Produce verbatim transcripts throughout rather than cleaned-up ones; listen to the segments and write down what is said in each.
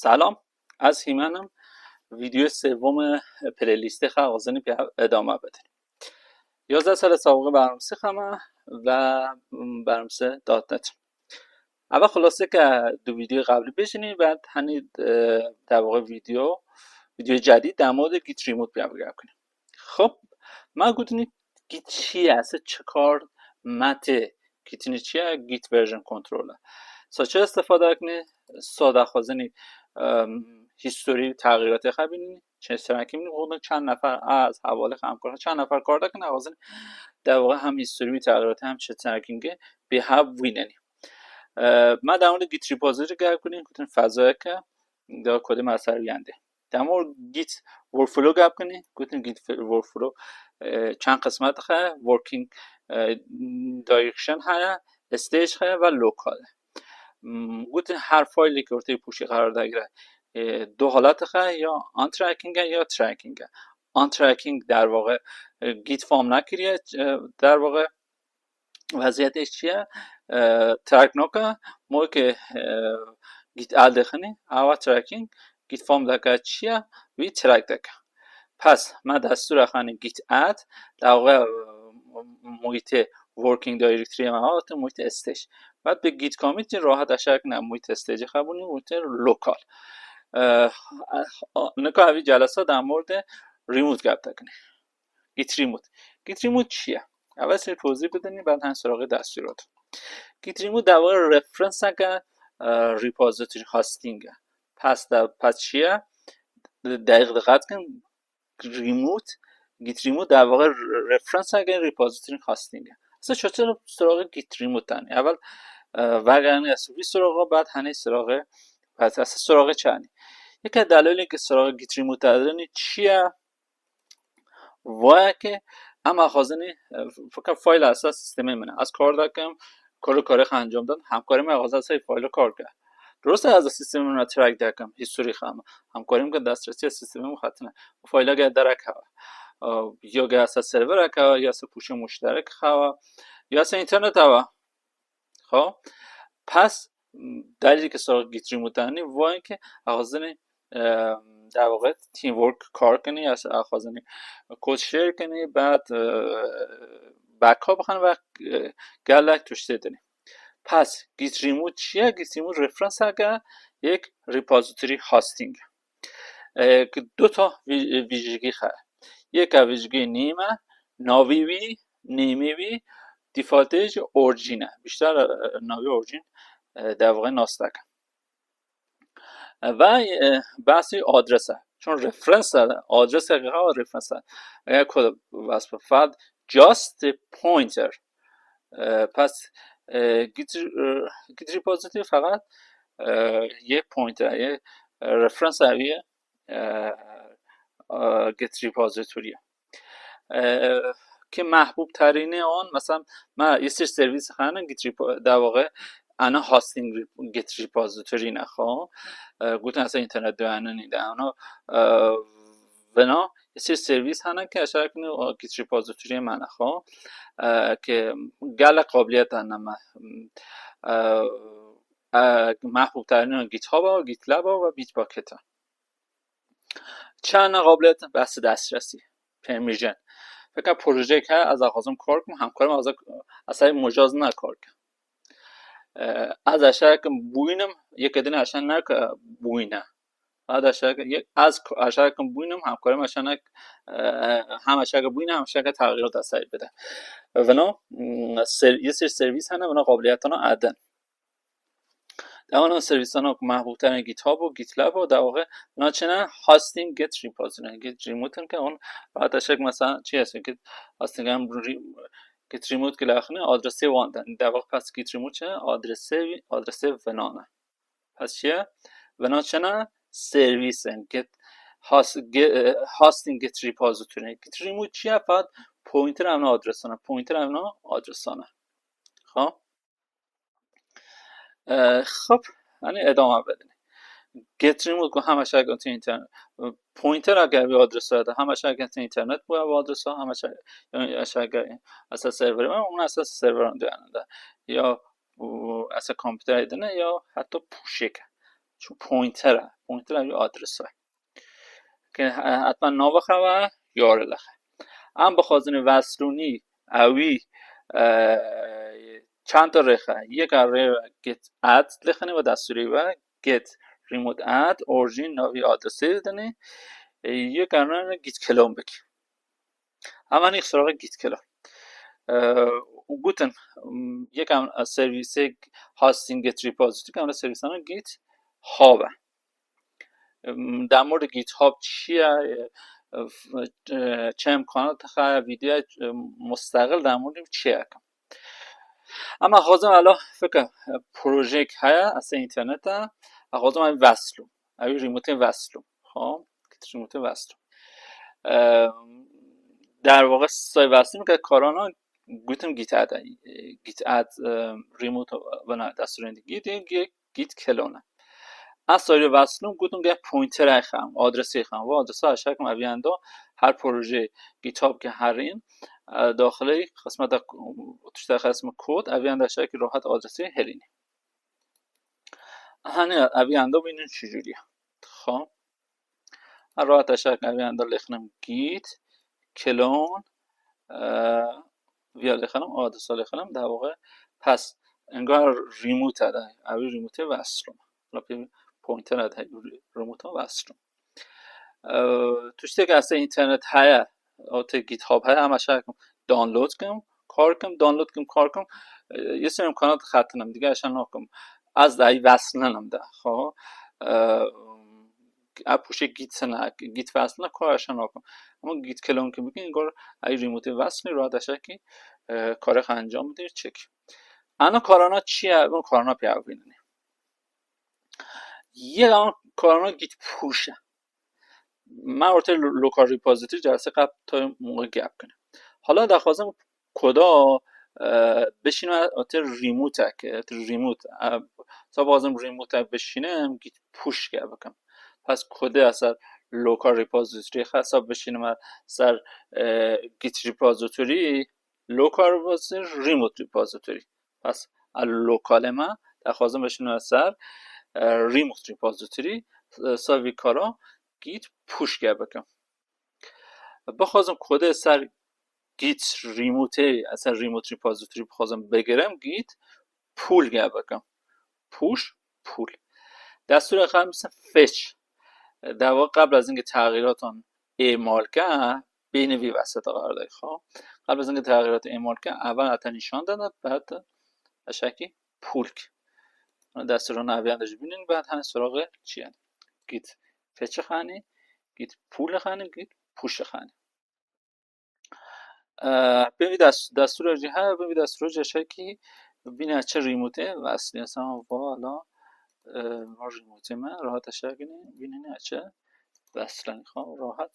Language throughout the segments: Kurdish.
Selam, ez Hîmen im. Vîdyoyê sêvomê playlistê xwe xwezînî pê idame bidin. Yazdeh sale sabiqê bermsî xeme ve bermsî dot net. Eve xulaseke du vîdyoyê qeblî bêjinî ve henî, e, derwaqa vîdyo, vîdyoyê cedîd der mordê Git Remote pê bigev kinî. Xop, me gotinî Git çi ye, se çi kar me tê Gitînî çi ye, Git version control e. Sa çi istifade kinî, sa daxwazinî, em, history û texîratê xwe bînî, çi serekî min, çend nefer ez, hevalê xwe, hemkar, çend nefer kar dikin, daxwazin derwaqa hem history û texîratê hem çi serekîngê bi hev wînenî. E, me dewamlı Git repository gev kinî, gotin fezayeke, da kodê me ser wî yendê. Demo Git workflow gap kinî, gotin Git workflow, e, çend qismet heye, working, e, direction heye, stage heye ve local. Hmm, gotin her faylê ke ortê pûşê qerar dagire, e, du halet heye, ya untracking e ya tracking e. Untracking derwaqa, e, Git fam nekiriye, e, derwaqa vaziyetê çi ye? E, track noka, moy ke, e, Git el dixinî, awa tracking, Git fam deke çi ye, wî track deke. Pes, me destûra xanî Git add, derwaqa, e, muhîtê working directory me hat, muhîtê stage. Ve bi Git commit jî rahat eşakine muhîtê stage xebûnî, muhîtê local. E, nika evî celesa der mordê remote gap dikinî. Git remote. Git remote çi ye? Evel sê tozî bidinî, ben hen suraxê destûrat. Git remote derwaqa reference ke, e, repository hosting e. Pes de, pes çi ye? Deqîq diqet kin, remote, Git remote derwaqa reference ke repository hosting e. Esa çaçe suraxê Git remote danî. Evel, e, veganî ez vî suraxa, bad henê suraxê, bad esa suraxê çi anî. Yeke delilê ke suraxê Git remote danî çi ye? Vaya ke em axwazinî, e, fikir fayla esas sistemê min e. Ez kar dikim, kar û karê xwe encam dan, hemkarê me axwaze ser faylo kar ke. Dirust e ez sistemê min re track dikim, history xwe em. Hemkarê min ke destresîya sistemê min xwe tine. Fayla ge derek heve. E, ya ge ser serverek heve, ya ser pûşê muşterek heve, ya ser internet heve. Xo, pes, delîlê ke suraxê Git remote danî, vayê ke axwazinî, e, derwaqa teamwork kar kinî, ya axwazinî code share kinî, bad, e, backup xin ve, e, gelek tiştê dinî. Pes, Git remote çi ye? Git remote reference ke yek repository hosting. E, ki du ta vî-, vîjigî xe. Yeka vîjigî name, navî wî, nêmê wî, defaultê jî origin e. Bîşter, e, navî origin, e, derwaqa nas dike. E, ve, e, behsê adres e. Çun reference e, adres e, reference e. Eger ku wesf fed just a pointer. E, pes, e, Git, e, Git repository feqet, e, yê pointer, yê, e, reference eviye, e, e, Git repository. E, ki mehbûb terînê on, mesela, me yê sir servis xane Git repo-, derwaqa, ana hosting rep-, Git repository ne xo. E, gotin esa internet doyanini de, ana, e, vena, yê sir servis hene ke eşarekini o Git repository me ne xo. E, ke gelek qabiliyet hene me. E, e, mehbûb terînê GitHub a, GitLab a ve Bitbucket a. Çend qabiliyet behsê destresî, permission. Fekra projeyek he, ez axwazim kar kim, hemkarê me ez, ez ê micaz ne kar kim. E, ez eşarekim bûyînim, yeke din eşa ne ke bûyîne. Ez eşarek-, yek, ez k-, eşarekim bûyînim, hemkarê me eşa ne, e, hem eşareke bûyîne, hem eşareke texîrat ez ê bide. Vino, mm, ser-, yê sir servis hene, vino qabiliyetana edin. Ewana servîsana ku mehbûbterên GitHub û GitLab û derwaqa naçine hosting Git repository, Git remote in ke hûn rahat eşek mesela çi hestin Git hosting em re-, Git remote gilaxine adresê wan de. Derwaqa pes Git remote çi adresê, adresê vinan e. Pes çi ye? Vinan çi ne? Servîs in. Git has-, Gi-, e, hosting Git repository. Git remote çi ye? Fat pointer evna adresana. Pointer evna adresana. Ha? E, xap, yani edama bedin. Git remote ku hema şek tu internet. Pointer a gelî adresa da, hema şek tu internet bu ev adresa, hema şek, yani şek esas server, ama ona esas server de yani da. Ya bu esas kompüter edine ya hatta puşek. Çi pointer e. Pointer e, ew adres e. Ke, e, hetman nava xwe ve yare lexe. Em bixwazin veslûnî ewî, e, çend rêxe, yeka rê git add lêxinê ve destûrê ve git remote add origin navî adresê dinê, e, yeka rê git clone bikî. Heman î siraxê git clone. E, û gotin, m, yekem servîsê hosting git repository, em servîsana git hub e. Em, der mordê GitHub çi ye, e, f-, e, çi imkanat dixe, vîdyoya, e, musteqil der mordê çi ye. Ama xwazim ela fikir, e, projeyek heye, ese înternet e, xwazim ev veslûm. Ew remote veslûm. Xo, git remote veslûm. E, der waqa say veslûm ke karana gotim git add, e, git add, e, remote, e, bana destûrên git, git, git clone. Ez sayê veslûm gotim ke pointerê xem, adresê xem. Ve adresa aşağı kim eviyendo her proje GitHub ke herin, e, daxilê qismeta, tuşta qismi kod, eviyendo aşağı ki rahat adresê herînî. Hani eviyendo bînin çi cûrî ye. Xo. Rahat aşağı eviyendo lêxnim git, clone, e, viya lêxnim, adresa lêxnim, der waqa pes, engar remote de, ev remote veslûm. La pê pointer de remote veslûm. E, tuştek ese înternet heye, o te GitHub heye, ama aşağı kim download kim, kar kim, download kim, kar kim, e, yê sê imkanat xetinim, dige aşağı nakim. Ez de ey veslînim de, xo. E, ev puşê git sene, git veslîne, kar aşağı nakim. Ama git clone ki bikin, gor ey remote veslî, rahat aşağı ki, e, karê xwe encam bidî, çek. Ana karana çi ye? Bin karana piyavînini. Yê an karana git push e. Me ortê lo-, local repository celse qep toy muğe gap kine. Hala daxwazim koda, e, bişîne ortê remote ke, ortê remote. E, sa bazim remote bişînim, git push ke bikim. Pes kodê ser local repository xesa bişînim ser, e, git repository, local repository, remote repository. Pes a lokalê me, daxwazim bişînim ser, e, remote repository, e, sa vî kara git push ke bikim. Bixwazim kodê ser git remote, ser remote repository bixwazim bigirim, git pull ke bikim. Push, pull. Destûrê xwe em bisin fetch. Dewa qebl ez inge texîratan êmal ke, bêhnî vî weseta qardayî xwe. Qebl ez inge texîrat êmal ke, evel heta nîşan dede, bad aşağı ki pull ke. Destûrana eviyan de jî bînin, bad hene siraxê çi ye. Git fetch xanî, git pull xanî, git push xanî. E, pê vî dest-, destûra jî heye, pê vî destûra jî aşağı ki bîne çi remote veslî. Mesela vala, e, va remote me, rahat aşağı bîne, bîne ne çi veslî. Xo, rahat.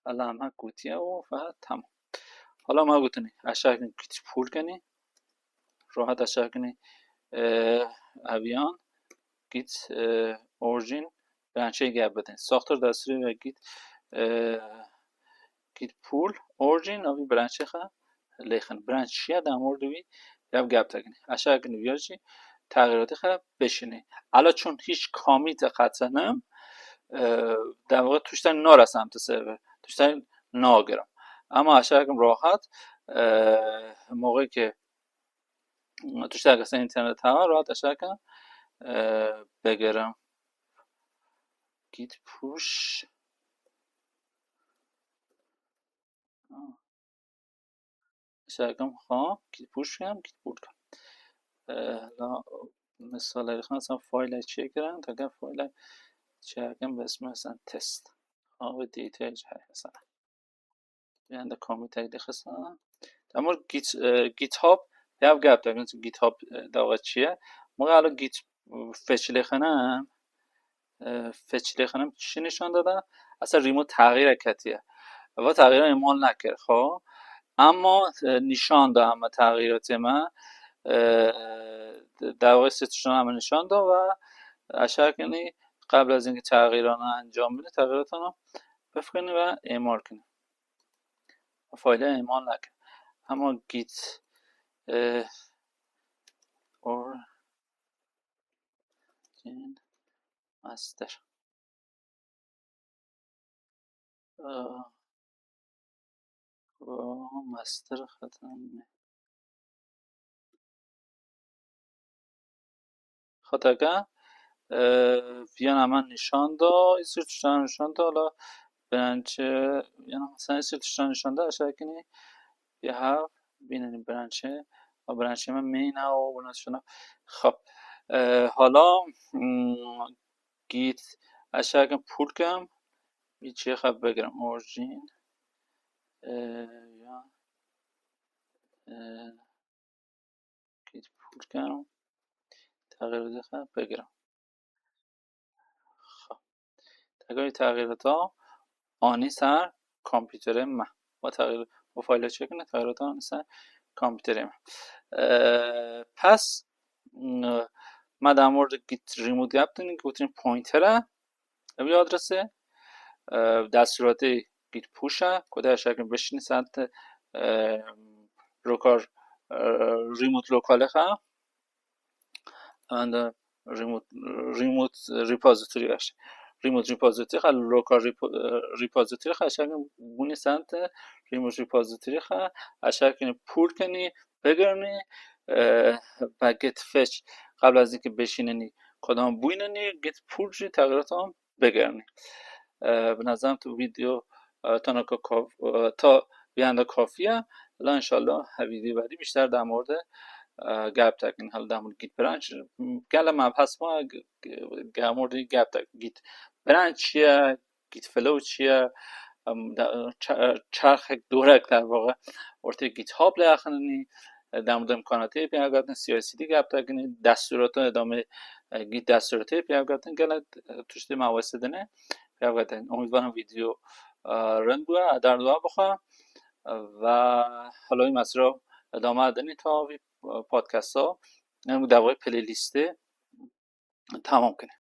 Ela me gotiye û ve tamam. Hala me gotinî, aşağı git pull kenî, rahat aşağı kenî, e, eviyan, git, e, origin, branchê gap bidin. Saxtir destûrê ve git, e, git pull, origin, avî branchê xwe lêxin. Branch çi ye, dem ordu wî ya gap tekinî. Aşağı kenî viya jî texîratê xwe bişînî. Ela çun hiç commit qetinim, e, dem ve tuşten naresam tu server. Tuşten nagirim. Ama aşağı kim rahat, e, moqê ki tuştek ser înternet hava, rahat aşağı kim, e, bigirim. Git push. Aşağı kim ha, git push hem, git pull. E, la, mesela, sen fayla çekiren, taga fayla çekiren, bes mesela test. Ha, ve data hesana. Yani de komite de xisa. Tamam, Git, e, GitHub, ya gap da, GitHub, e, dawa çiye. Muga alo Git, e, fetch lêxenem, e, fetch lêxenem çi nîşan dada? Esa remote texîre ketiye. Va texîre êmal nekir, xo. Ama, e, nîşan da, ama texîratê me, e, dawa sê tiştana me nîşan da ve aşağı kenî qebl ez inge texîrana encam bidî, texîratana bifkinî ve êmal kinî. Fayda êmal nake. Hema git, e, origin. Master. Aa, aa, master xetan me. Xeteke, e, viyana me nîşan da, îsir tiştan nîşan da, la branch, e, yana mesela îsir tiştan nîşan da, aşağı kinî bir have bînenî branch, a branch me main ha, o buna tiştan. Xap. E, hala, hmm, git aşağı kin pul kem, bir şey xap begirim, origin, e, ya, e, Git pul kem. Texîrata xwe bigirim. Xwe. Tekerê texîrata anî ser kompîterê me. Ve texîr, ve fayla çekine, texîrata anî ser kompîterê me. Ee, pes, m, me der mordê git remote gap dînin, gotin pointer e. Ev ya adresê, e, destûratê git push e, ku te aşağı kin bişînî sent, e, lokal, e, remote lokalê xwe, and remote, remote repository xwe, remote repository xwe, lokal repo-, e, repository xwe aşağı kin bûnî sent, remote repository xwe aşağı kin pul kenî, bigirinî, e, be git fetch, qabla ez ki bişîninî, kodam bûyninî, git pul jî texîratan bigirinî. E, bi nazam tu video, e, tana ka kaf-, e, ta viyanda kafiye. La inşallah her video vedî bîşter der mordê, e, gap tekin, hel der mordê git branch. Gele me pes ma g-, g-, der mordê gap tek, git branch çi ye, git flow çi ye, em, de, ça-, çarxek dorek der vaxî ortê GitHub lê axinî, e, dem dem kanatê pê agatin, C I C D gap tekinî, destûrata edamê, e, git destûratê pê agatin, gele, e, tuştê me wesê dine pê agatin. Umîdvarim video, e, rind bû, e, derdwa bixwe, e, ve halawî mesro edama dinî ta vî, e, podcasta, em dawayê playlistê tamam kinî.